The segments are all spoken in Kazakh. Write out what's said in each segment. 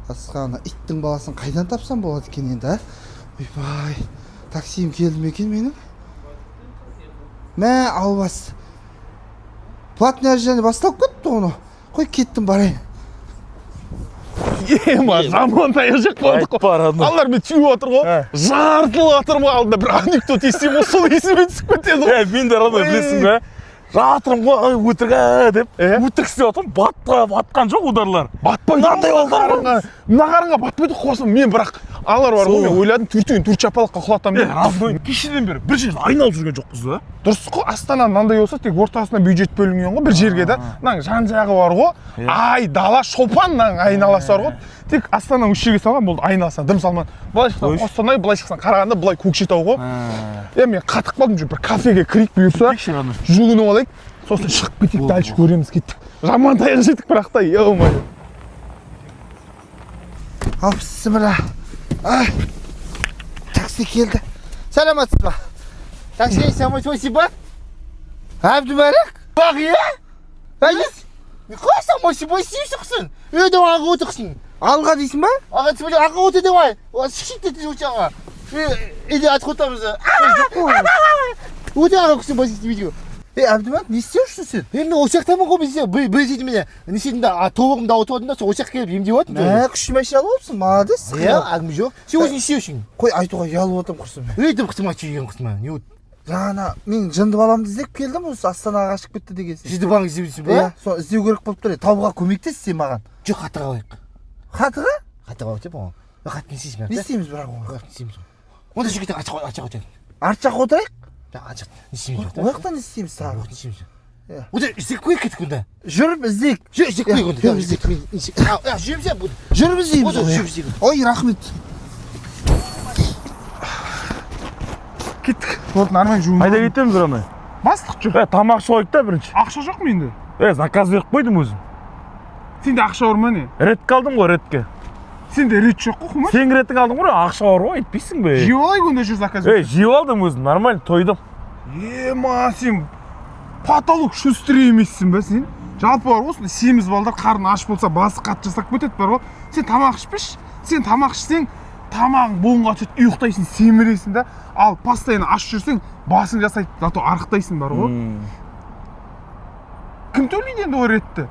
Асқа ана иттің баласын қайдан тапсам болады екен енді, а? Ойбай, таксиім келді ме екен менің? Мә, албас. Платный ожидание басталып кетті оны. Қой, кеттім, барайын. Ема, жаман таяқ жеп қалдық қой. Алар мен түйіп отыр ғой. Жартылып жатырмын ғой, алдында бір анекдот естимін ғой, сол есіме түсіп кетеді ғой. Е, мен де родной білесің бе? Жатырмын ғой, ай, өтірік ә деп. Өтірік істеп жатырмын, батқан жоқ ударлар. Батпайды. Мынандай балдар ғой. Мына қарынға батпайды қосым. Мен бірақ алар бар ғой, мен ойладым төртеуін төрт шапалаққа құлатамын Е, деп. родной, кешеден бері бір жерде айналып жүрген жоқпыз да. Дұрыс қой, Астана мынандай болса, тек ортасына бюджет бөлінген ғой бір жерге да. Мынаның жан жағы бар ғой, ай, дала, шолпан, мынаның айналасы бар ғой. Тек Астананы осы жерге салған болды, айналасына дым салмады. Былай шықсаң Қостанай, былай шықсаң Қарағанды, былай Көкшетау ғой. Е, мен қатып қалдым, жүр бір кафеге кірейік бұйырса. Жуынып алайық, сосын шығып кетейік, дальше көреміз, кеттік. Жаман таяқ жедік бірақ та, ё-моё. Ал, бісміллә. Ай, такси келді. Саламатсыз ба? Такси, спасибо. Әбдімәлік? Бағия? Әйес? Қалай самосибо істейсің? Үйде аға отырсың. Алға дейсің ба? Аға түсіп аға отыр давай. Шик деді аға. Үйде атып отырмыз. Өте аға күшті бас видео. Е, Әбдімәлік, не істеп жүрсің сен? Е, мен осы жақтамын ғой бізде. Бір жерде міне не істедім да, тобығымды ауыртып алдым да, сол осы жаққа келіп емдеп жатырмын. Мә, күшті машина алып алыпсың, молодец. Иә, әңгіме жоқ. Сен өзің не істеушің? Қой, айтуға ұялып отырмын құрсын мен. Өйтіп қысыма түйген қысыма. Не болды? Жаңа мен жынды баламды іздеп келдім, осы Астанаға қашып кетті деген сен. Жынды балаңды іздеп жүрсің ба? Иә, соны іздеу керек болып тұр. Табуға көмектес сен маған. Жоқ, хатыға алайық. Хатыға? Хатыға алайық деп оған. Хат не істейсің? Не істейміз бірақ оған? Хат не істейміз? Онда жүр кетейік, ар жаққа отырайық. Арт жаққа отырайық? Ар жақта не істейміз? Ол жақта не істейміз тағы? Не істейміз? Иә. Онда іздеп көрейік, кеттік онда. Жүріп іздейік. Жүр, іздеп көрейік онда. Жүріп іздейік. Жүреміз иә, Жүріп іздейміз. Онда жүріп іздейік. Ой, рахмет. Кеттік. Болды, нормально жуынып. Қайда кетеміз, родной? Бастық жүр. Е, тамақ ішіп алайық та бірінші. Ақша жоқ менде. Е, заказ беріп қойдым өзім. Сенде ақша бар ма не? Ретке алдым ғой, ретке. Сенде рет жоқ қой, Құмаш. Сен реттің алдың ғой, ақша бар ғой, айтпайсың бе? Жеп алайық онда, жүр заказ. Е, жеп алдым өзім, нормально, тойдым. Ема, сен потолок шустрый емессің ба сен? Жалпы бар ғой, осындай семіз балдар қарны аш болса, басы қатты жасап кетеді бар ғой. Сен тамақ ішпеші. Сен тамақ ішсең, тамағың буынға түседі, ұйықтайсың, семіресің да. Ал постоянно аш жүрсең, басың жасайды, зато арықтайсың бар ғой. Кім төлейді енді ол ретті?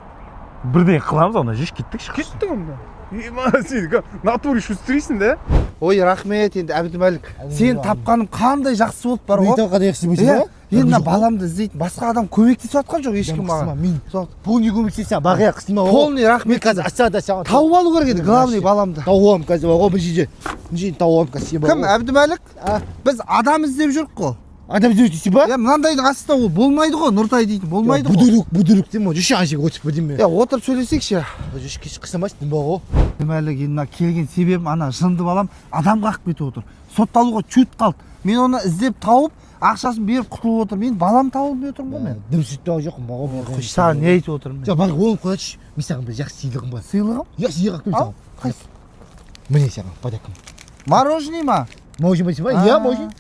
Бірдеңе қыламыз ана, жеш кеттік шықсын. Кеттің онда. Ема, сен натуре шустрыйсың да? Ой, рахмет енді, Әбдімәлік. Сен тапқаным қандай жақсы болды бар ғой. Мен қандай жақсы Иә, болсын? енді мына баламды іздейтін басқа адам көмектесіп жатқан жоқ ешкім маған. Мен Сол полный көмектесемін, бағия қысыма. Полный рахмет. Мен қазір Астанада саған Тауып алу керек еді, главный баламды. Тауып аламын қазір бар ғой, мына жерде. Мына жерден тауып аламын қазір сен бар Кім, ғой. Әбдімәлік? Біз адам іздеп жүрік қой. Адам іздеп жүрсің ба? Иә, мынандайдың астында ол болмайды ғой, Нұртай дейтін болмайды ғой. Бұдырық, бұдырық деймін ғой. Жүрші ана жерге отырып бірдеме. Иә, отырып сөйлесейікші. Жүрші кеш қысамайсың ба ғой? Әбдімәлік, енді мына келген себебім ана жынды балам адам қағып кетіп отыр. Сотталуға чуть қалды. Мен оны іздеп тауып, ақшасын беріп құтылып отырмын. Енді балам табылмай отырмын ғой мен. Дым сүт жоқпын ба ғой? Қойшы, саған не айтып отырмын мен? Жоқ, баға оны қояйыншы. Мен саған бір жақсы сыйлығым бар. Сыйлығым? Иә, сыйлық алып келдім Ал, саған. қайсы? Міне саған подаркам. Мороженое ма? Мороженое ба? Иә, мороженое.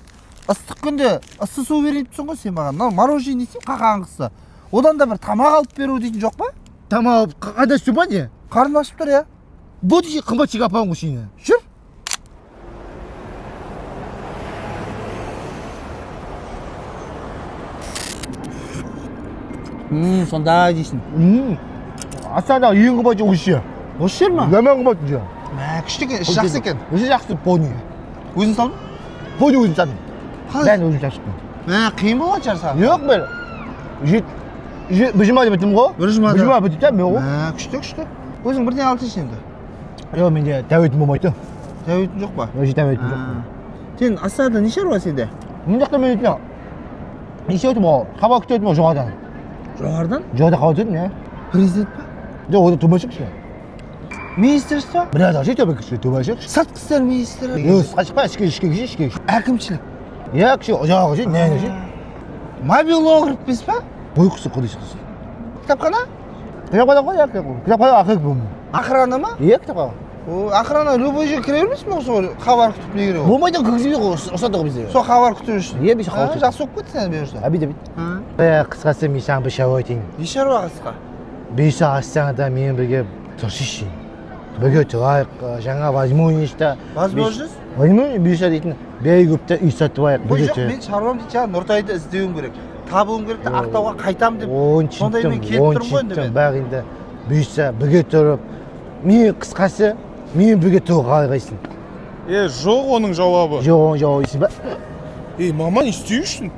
Ыстық күнде ыссы су берейін тұрсың ғой сен маған. Мынау мороженое не істеймін қақаған қыста? Одан да бір тамақ алып беру дейтін жоқ па? Тамақ қандай сүт ба не? Қарным ашып тұр, иә. Болды, сен қымбат жерге апарамын ғой сені. Жүр. Сондай дейсің. Астанадағы ең қымбат жер осы жер. Осы жер ма? Жаман қымбат жер. Мә, күшті екен, іші жақсы екен. Осы жақсы пони. Өзің салдың? Пони өзім салдым. Қалай? Бәрін өзім салып шықтым. Мә, қиын болған шығар саған. Жоқ, бір бір жұма деп біттім ғой. Бір жұмада. Бір жұма бітті да мен ғой. Мә, күшті, күшті. Өзің бірдеңе алып жүрші енді. Жоқ, менде тәуетім болмайды. Тәуетің жоқ па? Вообще тәуетім жоқ. Сен Астанада не шаруа сенде? Мына жақта мен өйтіп не істеп отырмын ғой? Хабар күтіп отырмын ғой жоғарыдан. Жоғарыдан? Жоғарыда хабар күтіп иә. Президент па? Жоқ, онда төмен кіші. Министерство? Біраз ше төмен кіші, төмен кіші. Сыртқы істер министрі? Жоқ, сыртқа шықпа, ішке ішке кіші, ішке. Әкімшілік. Иә, кіші, жоғары ше, не ше. Мобилограф емес па? Ой, құсы құдай сақтасын. Кітапхана? Кітапхана ғой, иә, кітапхана ақыры бұл. Охрана ма? Иә, кітапхана. О, охрана любой жерге кіре бермейсің ба сол хабар күтіп не керек ол? Болмайды, кіргізбей ғой, рұқсат ғой бізде. Сол хабар күтіп жүрсің. Иә, біз хабар күтіп. Жақсы болып кетті сен бұйырса. Обид, обид. Қысқасы мен саған бір шаруа айтайын. Не шаруа қысқа? Бұйырса Астанада менімен бірге тұрсайшы. Бірге тұрайық, жаңа возможность та. Возможность? Возможность бұйырса дейтін, бай көпті үй сатып алайық, Ой, бірге жоқ, тұрайық. мен шаруам дейді, жаңа Нұртайды іздеуім керек, табуым керек та, Ақтауға қайтамын деп. Он Сондаймен жеттім, келіп он тұрмын ғой енді жеттім, мен. бәрі енді бұйырса бірге тұрып, мен қысқасы, мен бірге тұруға қалайсың. Е, жоқ, оның жауабы. Жоқ, оның жауабы дейсің ба? Ей, мама, не істеу үшін?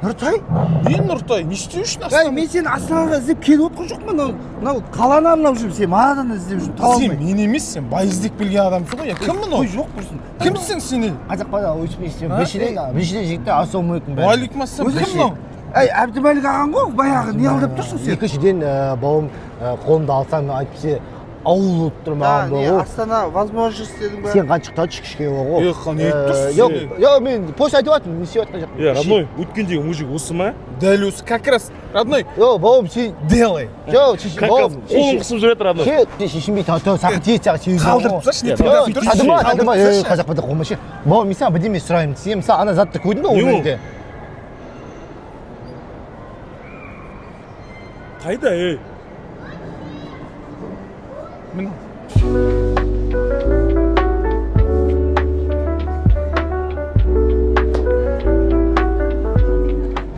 Нұртай? Не, Нұртай, не істеу үшін Әй, Астанада? мен сені Астанаға іздеп келіп отқан жоқпын, мынау мынау қаланы аралап жүрмін, сен манадан іздеп жүрмін, таба Сен алмай. мен емес, сен бай іздеп келген адамсың ғой. Е, кім мынау? Ой, жоқ құрсын. Кімсің сен? Ей? Қазақ бала өйтіп не істеймін? Біріншіден, жігіттер, ассалаумағалейкум бәріне. Уағалейкум ассалам. Кім мынау? Әй, Әбдімәлік ағаң ғой, баяғы, не қыл деп тұрсың сен? Екіншіден, бауым, қолымды алсам, әйтпесе ауыл болып тұр Да, маған не, бар ғой. Астана возможность дедің ба? Сен қаншық тачы кішкене бар ғой. Е, не айтып тұрсың Жоқ, сен? жоқ, мен пост айтып жатырмын, не істеп жатқан жоқпын. Е, родной, өткендегі мужик осы ма? Дәл осы, как раз, родной, Жоқ, бауым, сен делай. жоқ, шеш, Как раз бауым, қолын қысып жүреді, родной. Ше, сен шешінбей тұр, саған тиеді, саған сегіз Қалдырып тасташы, не Е, тыңдап Жоқ, тұрсың? тадыма, тадыма, Қалдырып ей, тасташы. қазақ бата қойма ше. Бауым, мен саған бірдеме сұраймын. Сен мысалы ана затты көрдің бе Не ол? өмірде? Қайда, ей? Міне.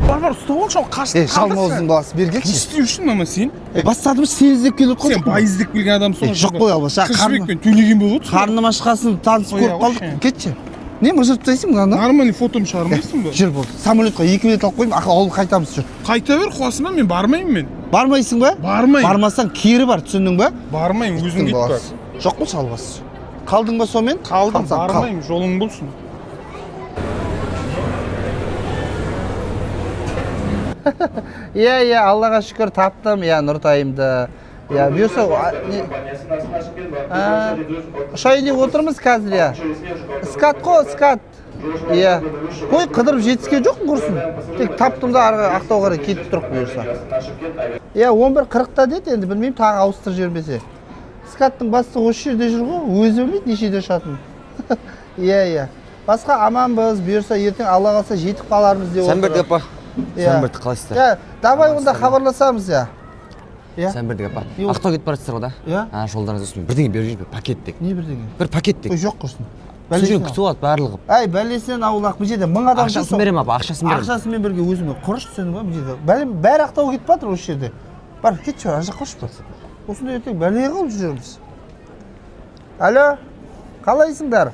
Бар, бар, ұстап алшы, ол қашты. Ей, жалмауыздың баласы, бері Не келші. істеу үшін, мама, сен? Бастадым, сені іздеп келіп отқан Сен жоқпын. бай іздеп келген адамсың Е, ғой. жоқ қой, алба, жаңа Кэшбэкпен төлеген болып отырсың. Қарным ашқасын танысып Ой, көріп ой, қалдық. Кетші. Не мыжырып тастайсың мынаны? Нормальный фотом шығармайсың ба? Жүр, болды. Самолетқа 2 билет алып қойдым, ауылға қайтамыз, жүр. Қайта бер, қуасың ба? Мен бармаймын мен. Бармайсың ба? Бармаймын. Бармасаң кері бар, түсіндің ба? Бармаймын, өзің кет бар. Жоқ қой, шалбасы. Қалдың ба сонымен? Қалдым, Қалсаң, қал. бармаймын, жолың болсын. Иә, иә, Аллаға шүкір, таптым, иә, Нұртайымды. Иә, бұйырса, ұшайын деп отырмыз қазір, иә. Скат қой, скат. Иә. Қой, қыдырып жетіскен жоқпын құрсын. Тек таптым да ары Ақтауға қарай кетіп тұрық бұйырса. Иә, 11:40-та деді, енді білмеймін, тағы ауыстырып жібермесе. Скаттың бастығы осы жерде жүр ғой, өзі білмейді нешеде ұшатынын. Иә, иә. Басқа аманбыз, бұйырса ертең Алла қалса жетіп қалармыз деп Сәмбердік отырмын. апа. Иә. Сәмбердік, қалайсыздар? Иә, давай онда хабарласамыз, иә. Иә. Сәмбердік апа. Жоқ. Ақтауға кетіп бара жатсыздар ғой да? Иә. А, жолдарыңыз болсын. Бірдеңе беріп жіберіңіз, бір пакет тек. Не бірдеңе? Бір пакет тек. Ой, жоқ құрсын. Сол жерден күтіп алады барлығы. Әй, бәлесінен аулақ, бұл жерде 1000 адам жүр. Ақшасын беремін, апа, ақшасын беремін. Ақшасымен бірге өзіме құрыш, түсіндің ба, бұл жерде. Бәлем, бәрі Ақтауға кетіп жатыр осы жерде. Бар, кетші, бар, ана жаққа қойшы бар. Осында ертең бәле қылып жүрміз. Алло, қалайсыңдар?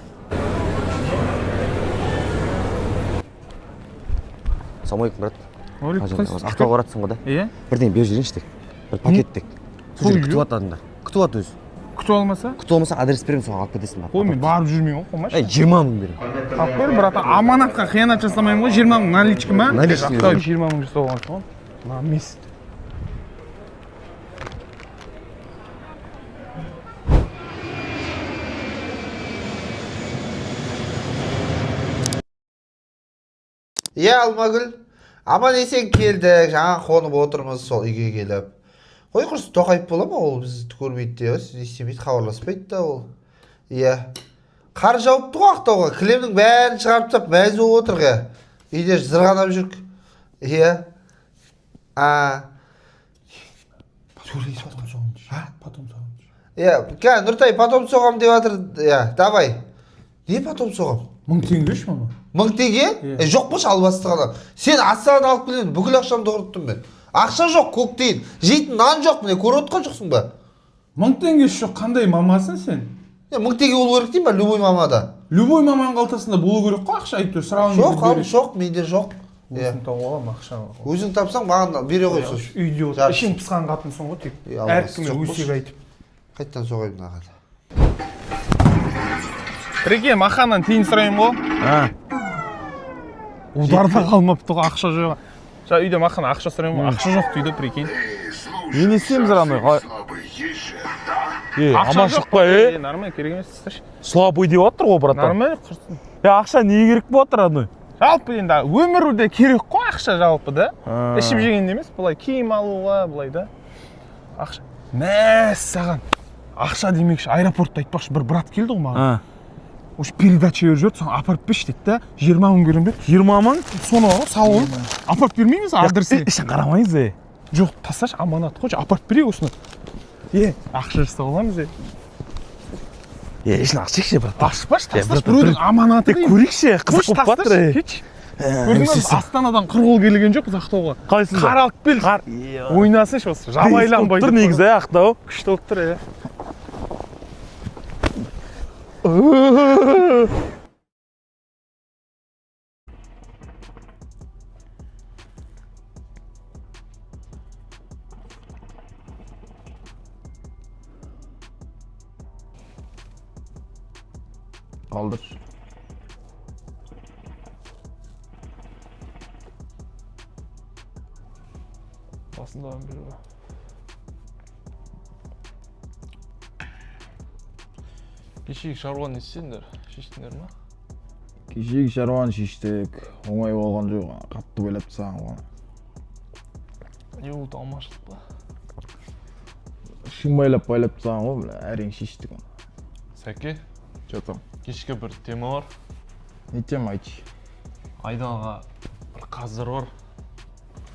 Ассалаумағалейкум, брат. Уағалейкум Ақтауға баратсың ғой да? Иә. Бірдеңе беріп жіберіңізші тек. Бір пакет тек. Сол жерде күтіп алады адамдар. Күтіп алады өзі. Күтіп алмаса? Күтіп алмаса адрес беремін, соған алып кетесің барып. Ой, мен барып жүрмеймін ғой, қоймашы. Ей, 20 мың беремін. Алып бер, братан. Аманатқа қиянат жасамаймын ғой, 20 мың наличка ма? Наличка. Ақтау 20 мың жасап алғансың ғой. На месте. Иә, Алмагүл, аман есен келдік, жаңа қонып отырмыз сол үйге келіп. Қой құрсын, Тоқаев бола ма ол, бізді көрмейді де, не істемейді, хабарласпайды да ол. Иә. Қар жауыпты ғой Ақтауға, кілемнің бәрін шығарып тастап мәз болып отырық, иә. Үйде зырғанап жүрік. Иә. А. Сөйлесіп жатқан. А? Потом соғамын. Иә, кә, Нұртай, потом соғам деп жатыр. Иә, давай. Не потом соғам? 1000 теңге ше, мама? 1000 теңге? Иә. Е, жоқ болшы, албасты ғана. Сен Астанадан алып келген бүкіл ақшамды құрттым мен. Ақша жоқ, көк тиын. Жейтін нан жоқ, міне көріп отқан жоқсың ба? 1000 теңгесі жоқ, қандай мамасың сен? Е, 1000 теңге болу керек деймін ба, любой мамада. Любой маманың қалтасында болу керек қой ақша, әйтеуір сұраған Жоқ, ал, жоқ, менде жоқ. Иә. Өзің тауып аламын ақшаны. Өзің тапсаң маған бере ғой сосын. Үйде отыр. Жарыс. Ішің пысқан қатынсың ғой тек. Е, албасты, Әркімге жоқ болшы. өсек айтып. Қайтадан соғайын мынаған. Реке, Маханнан тиын сұраймын ғой. А, Ударда қалмапты ғой, ақша жоқ. Жаңа үйде Махан ақша сұраймын ғой, ақша жоқ дейді, прикинь. не істейміз, родной? Қалай? Е, Ақша аманшылық жоқ па, қой, е? Нормально, керек емес, тасташы. Слабый деп жатыр ғой, братан. Нормально, құрсын. Е, ақша неге керек болып жатыр, родной? Жалпы енді өмірде керек қой ақша жалпы да. Ішіп жегенде емес, былай киім алуға, былай да. Ақша. Мәссаған. Ақша демекші, аэропортта айтпақшы, бір брат келді ғой маған. А. Осы передача беріп жіберді, соны апарып берші деді да, 20 мың беремін деді. 20 мың? Соны ал, сауын. Апарып бермейміз адресіне. Ішін қарамайсыз, е. Жоқ, тасташы, аманат қойшы, апарып берейік осыны. Е, ақша жасап аламыз, е. Е, ішін ашайықшы, брат. Ашпашы, тасташы, брат, біреудің аманаты Тек деймін. көрейікші, қызық Қойшы, болып тасташы, жатыр. кетші. Көрдің бе, Астанадан құр қол келген жоқпыз Ақтауға. Қалайсыңдар? Қар алып кел. Қар. Ойнасыншы осы. Жабайланбай. Тұр негізі, Ақтау. Күшті болып тұр, иә. Қалдыр. Басында біреу. Кешегі шаруаны не істедіңдер? Шештіңдер ма? Кешегі шаруаны шештік. Оңай болған жоқ, қатты ойлап тастаған ғой. Не болды, алмашылық па? Шын байлап байлап тастаған ғой, бля, әрең шештік оны. Сәке, Че там? кешкі бір тема бар. Не тема, айтшы. Айдалаға бір қазір бар.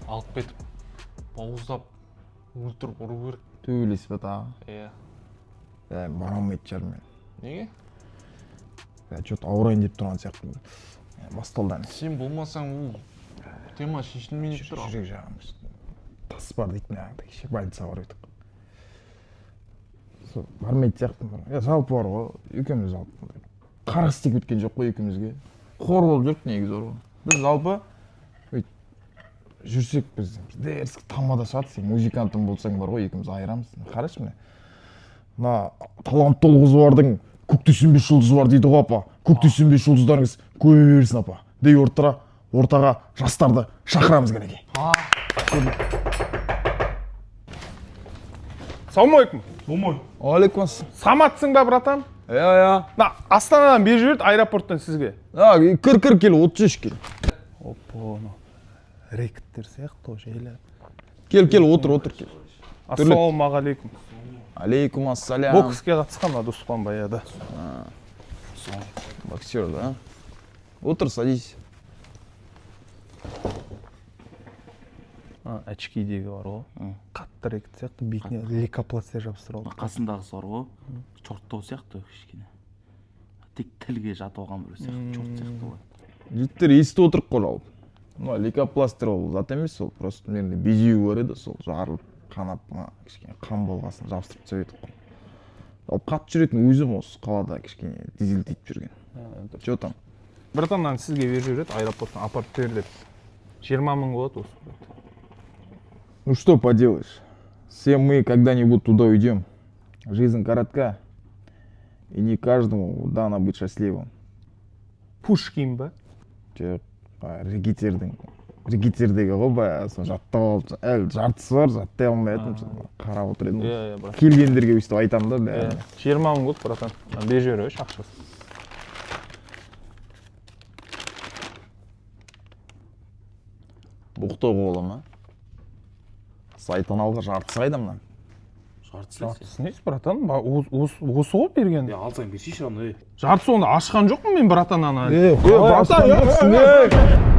Алып кетіп, бауыздап, өлтіріп ұру керек. Төбелес пе тағы? Иә. Ә, бара алмайтын шығармын мен. Неге? Ә, че-то ауырайын деп тұрған сияқтымын. Ә, басталды әне. Сен болмасаң ол тема шешілмей деп тұр. Жүрек жағым тас бар дейді мына жақта, кеше больницаға барып едік. Сол бармайтын сияқтымын. Иә, жалпы бар ғой, екеуміз жалпы қара істеп кеткен жоқ қой екеумізге. Қор болып жүрдік негізі бар ғой. Біз жалпы өйтіп жүрсек, біз дерзкий тамада шығады. Сен музыкантың болсаң бар ғой, екеуміз айырамыз. Қарашы, міне, мына талантты ұл қызы бардың көкте сөнбес жұлдызы бар дейді ғой, апа. Көкте сөнбес жұлдыздарыңыз көбейе берсін, апа, дей ортара ортаға жастарды шақырамыз, кәнекей. Ассалаумағалейкум. Алейкум ассалам. Саматсың ба, братан? Иә, иә. Мына Астанадан беріп жіберді аэропорттан сізге. А, кір, кір, кел, 33 кел. Опа, рэкеттер сияқты ғой, жайлап. Кел, кел, отыр, отыр, кел. Ассалаумағалейкум. Алейкум ассалям. Бокске қатысқан мына Доспан баяғыда. Боксер, да? Отыр, садись. А, очкидегі бар ғой. Қатты рэкет сияқты, бетіне лейкопластырь жабыстырып алды. Қасындағысы бар ғой, чорттау сияқты кішкене. Тек тілге жатып алған біреу сияқты, чорт сияқты ғой. Жігіттер, естіп отырық қой жалпы. Мына лейкопластырь ол зат емес, ол просто менде безеу бар еді, сол жарылып, қанап, мына кішкене қан болғасын жабыстырып тастап едік қой. Жалпы қатты жүретін өзім осы қалада кішкене дизель жүрген. Че там? Братан, мынаны сізге беріп жібереді аэропорттан апарып бер деп. 20 000 болады осы. Ну что поделаешь, все мы когда-нибудь туда уйдем. Жизнь коротка, и не каждому дано быть счастливым. Пушкин ба? Жоқ, рэкетердің, рэкетердегі ғой баяғы, соны жаттап алып, әлі жартысы бар, жаттай алмай жатырмын, қарап отыр едім. Иә, иә, брат. Келгендерге өйстіп айтамын да бәріне. 20 000 болды, братан. Мынаны беріп жібере қойшы ақшасын. Боқтауға бола ма? Сайтан алғыр, жартысы қайда мынаның? Жартысы. Жартысы несі, братан? Осы ғой берген. Е, алсаң берсейші аны, ей. Жартысы, оны ашқан жоқпын мен, братан, ана. Е, братан, е,